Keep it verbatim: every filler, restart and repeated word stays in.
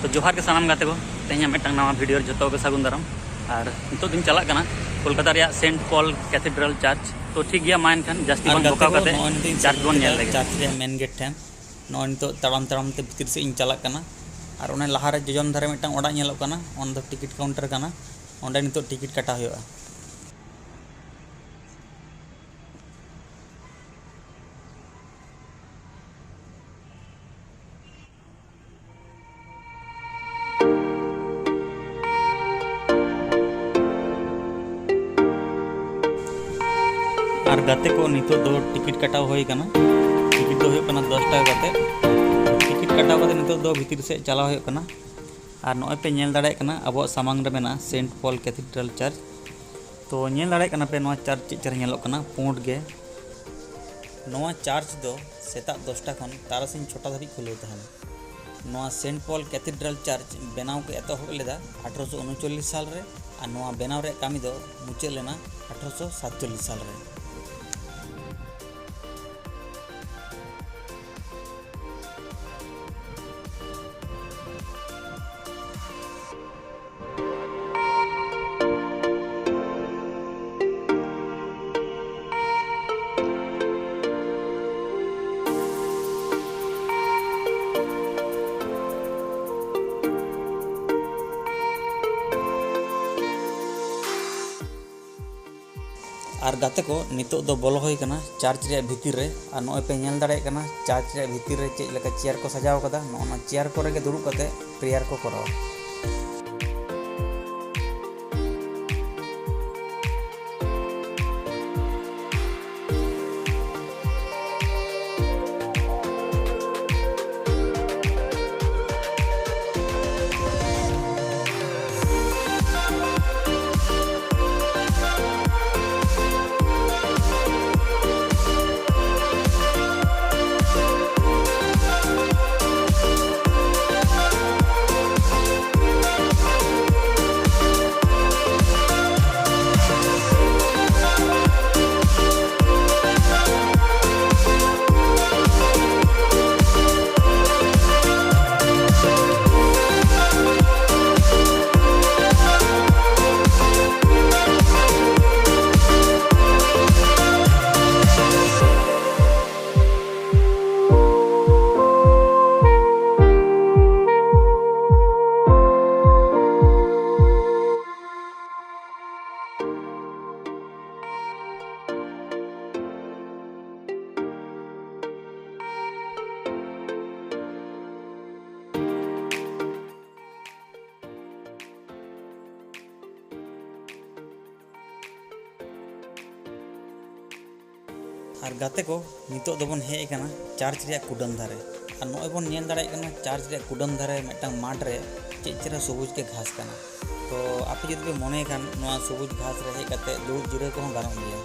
ᱛᱚ ᱡᱚᱦᱟᱨ ᱜᱮ ᱥᱟᱱᱟᱢ ᱜᱟᱛᱮ ᱠᱚ, ᱛᱮᱦᱮᱧᱟᱜ ᱢᱤᱫᱴᱟᱝ ᱱᱟᱣᱟ ᱵᱷᱤᱰᱤᱭᱳ ᱨᱮ ᱡᱚᱛᱚ ᱜᱮ ᱥᱟᱹᱜᱩᱱ ᱫᱟᱨᱟᱢ᱾ ᱟᱨ ᱱᱤᱛᱚᱜ ᱫᱚᱧ ᱪᱟᱞᱟᱜ ᱠᱟᱱᱟ ᱠᱳᱞᱠᱟᱛᱟ ᱨᱮᱭᱟᱜ ᱥᱮᱱᱴ ᱯᱚᱞ ᱠᱮᱛᱷᱮᱰᱨᱟᱞ ᱪᱟᱨᱪ᱾ ᱛᱚ ᱴᱷᱤᱠ ᱜᱮᱭᱟ, ᱢᱟ ᱮᱱᱠᱷᱟᱱ ᱡᱟᱹᱥᱛᱤ ᱟᱨ ᱵᱟᱝ ᱜᱟᱛᱮ ᱵᱚᱠᱟᱣ ᱠᱚ, ᱠᱟᱛᱮ ᱱᱚᱜᱼᱚᱭ ᱱᱤᱛᱚᱜ ᱤᱧ ᱪᱟᱨᱪ ᱥᱮᱴᱮᱨ ᱵᱚᱱ ᱧᱮᱞ ᱠᱮᱫᱟ, ᱞᱮᱜᱮ᱾ ᱪᱟᱨᱪ ᱨᱮᱭᱟᱜ ᱢᱮᱱ ᱜᱮᱴ ᱴᱷᱮᱱ᱾ ᱱᱚᱜᱼᱚᱭ ᱱᱤᱛᱚᱜ ᱛᱟᱲᱟᱢ ᱛᱟᱲᱟᱢ ᱛᱮ ᱵᱷᱤᱛᱤᱨ ᱥᱮᱫ ᱤᱧ ᱪᱟᱞᱟᱜ ᱠᱟᱱᱟ᱾ ᱟᱨ ᱚᱱᱮ ᱞᱟᱦᱟᱨᱮ ᱡᱚᱡᱚᱢ ᱫᱷᱟᱨᱮ ᱢᱤᱫᱴᱟᱝ ᱚᱲᱟᱜ ᱧᱮᱞᱚᱜ ᱠᱟᱱᱟ, ᱚᱱᱟ ᱫᱚ ᱴᱤᱠᱤᱴ ᱠᱟᱣᱩᱱᱴᱟᱨ ᱠᱟᱱᱟ, ᱚᱸᱰᱮ ᱱᱤᱛᱚᱜ ᱴᱤᱠᱤᱴ ᱠᱟᱴᱟᱣ ᱦᱩᱭᱩᱜᱼᱟ᱾ ᱟᱨ ᱜᱟᱛᱮ ᱠᱚ, ᱱᱤᱛᱚᱜ ᱫᱚ ᱴᱤᱠᱤᱴ ᱠᱟᱴᱟᱣ ᱦᱩᱭ ᱟᱠᱟᱱᱟ᱾ ᱴᱤᱠᱤᱴ ᱫᱚ ᱦᱩᱭᱩᱜ ᱠᱟᱱᱟ ᱫᱚᱥ ᱴᱟᱠᱟ ᱠᱟᱛᱮ᱾ ᱴᱤᱠᱤᱴ ᱠᱟᱴᱟᱣ ᱠᱟᱛᱮ ᱱᱤᱛᱚᱜ ᱫᱚ ᱵᱷᱤᱛᱤᱨ ᱥᱮᱫ ᱪᱟᱞᱟᱣ ᱦᱩᱭᱩᱜ ᱠᱟᱱᱟ᱾ ᱟᱨ ᱱᱚᱜᱼᱚᱭ ᱯᱮ ᱧᱮᱞ ᱫᱟᱲᱮᱭᱟᱜ ᱠᱟᱱᱟ, ᱟᱵᱚᱣᱟᱜ ᱥᱟᱢᱟᱝ ᱨᱮ ᱢᱮᱱᱟᱜᱼᱟ ᱥᱮᱱᱴ ᱯᱚᱞ ᱠᱮᱛᱷᱮᱰᱨᱟᱞ ᱪᱟᱨᱪ᱾ ᱛᱚ ᱧᱮᱞ ᱫᱟᱲᱮᱭᱟᱜ ᱠᱟᱱᱟ ᱯᱮ, ᱱᱚᱣᱟ ᱪᱟᱨᱪ ᱪᱮᱫ ᱪᱮᱦᱨᱟ ᱧᱮᱞᱚᱜ ᱠᱟᱱᱟ, ᱯᱩᱸᱰ ᱜᱮ᱾ ᱱᱚᱣᱟ ᱪᱟᱨᱪ ᱫᱚ ᱥᱮᱛᱟᱜ ᱫᱚᱥᱴᱟ ᱠᱷᱚᱱ ᱛᱟᱨᱟᱥᱤᱧ ᱪᱷᱚᱴᱟ ᱫᱷᱟᱹᱵᱤᱡ ᱠᱷᱩᱞᱟᱹᱣ ᱛᱟᱦᱮᱱᱟ᱾ ᱱᱚᱣᱟ ᱥᱮᱱᱴ ᱯᱚᱞ ᱠᱮᱛᱷᱮᱰᱨᱟᱞ ᱪᱟᱨᱪ ᱵᱮᱱᱟᱣ ᱠᱚ ᱮᱛᱚᱦᱚᱵ ᱞᱮᱫᱟ ᱟᱴᱷᱨᱚᱥᱚ ᱩᱱᱩᱪᱚᱞᱞᱤᱥ ᱥᱟᱞ ᱨᱮ, ᱟᱨ ᱱᱚᱣᱟ ᱵᱮᱱᱟᱣ ᱨᱮᱭᱟᱜ ᱠᱟᱹᱢᱤ ᱫᱚ ᱢᱩᱪᱟᱹᱫ ᱞᱮᱱᱟ ᱟᱴᱷᱨᱚᱥᱚ ᱥᱟᱛᱪᱚᱞᱞᱤᱥ ᱥᱟᱞ ᱨᱮ᱾ ᱟᱨ ᱜᱟᱛᱮ ᱠᱚ, ᱱᱤᱛᱚᱜ ᱫᱚ ᱵᱚᱞᱚ ᱦᱩᱭ ᱟᱠᱟᱱᱟ ᱪᱟᱨᱪ ᱨᱮᱭᱟᱜ ᱵᱷᱤᱛᱤᱨ ᱨᱮ᱾ ᱟᱨ ᱱᱚᱜᱼᱚᱭ ᱯᱮ ᱧᱮᱞ ᱫᱟᱲᱮᱭᱟᱜ ᱠᱟᱱᱟ ᱪᱟᱨᱪ ᱨᱮᱭᱟᱜ ᱵᱷᱤᱛᱤᱨ ᱨᱮ ᱪᱮᱫ ᱞᱮᱠᱟ ᱪᱮᱭᱟᱨ ᱠᱚ ᱥᱟᱡᱟᱣ ᱟᱠᱟᱫᱟ᱾ ᱱᱚᱜᱼᱚ ᱱᱚᱣᱟ ᱪᱮᱭᱟᱨ ᱠᱚᱨᱮ ᱜᱮ ᱫᱩᱲᱩᱵ ᱠᱟᱛᱮ ᱯᱨᱮᱭᱟᱨ ᱠᱚ ᱠᱚᱨᱟᱣᱟ᱾ ᱟᱨ ᱜᱟᱛᱮ ᱠᱚ, ᱱᱤᱛᱚᱜ ᱫᱚᱵᱚᱱ ᱦᱮᱡ ᱟᱠᱟᱱᱟ ᱪᱟᱨᱪ ᱨᱮᱭᱟᱜ ᱠᱩᱰᱟᱹᱢ ᱫᱷᱟᱨᱮ᱾ ᱟᱨ ᱱᱚᱜᱼᱚᱭ ᱵᱚᱱ ᱧᱮᱞ ᱫᱟᱲᱮᱭᱟᱜ ᱠᱟᱱᱟ, ᱪᱟᱨᱪ ᱨᱮᱭᱟᱜ ᱠᱩᱰᱟᱹᱢ ᱫᱷᱟᱨᱮ ᱢᱤᱫᱴᱟᱝ ᱢᱟᱴᱷ ᱨᱮ ᱪᱮᱫ ᱪᱮᱦᱨᱟ ᱥᱚᱵᱩᱡ ᱜᱮ ᱜᱷᱟᱥ ᱠᱟᱱᱟ᱾ ᱛᱚ ᱟᱯᱮ ᱡᱩᱫᱤ ᱯᱮ ᱢᱚᱱᱮᱭ ᱠᱷᱟᱱ, ᱱᱚᱣᱟ ᱥᱚᱵᱩᱡ ᱜᱷᱟᱥ ᱨᱮ ᱦᱮᱡ ᱠᱟᱛᱮ ᱫᱩᱲᱩᱵ ᱡᱤᱨᱟᱹᱣ ᱠᱚᱦᱚᱸ ᱜᱟᱱᱚᱜ ᱜᱮᱭᱟ᱾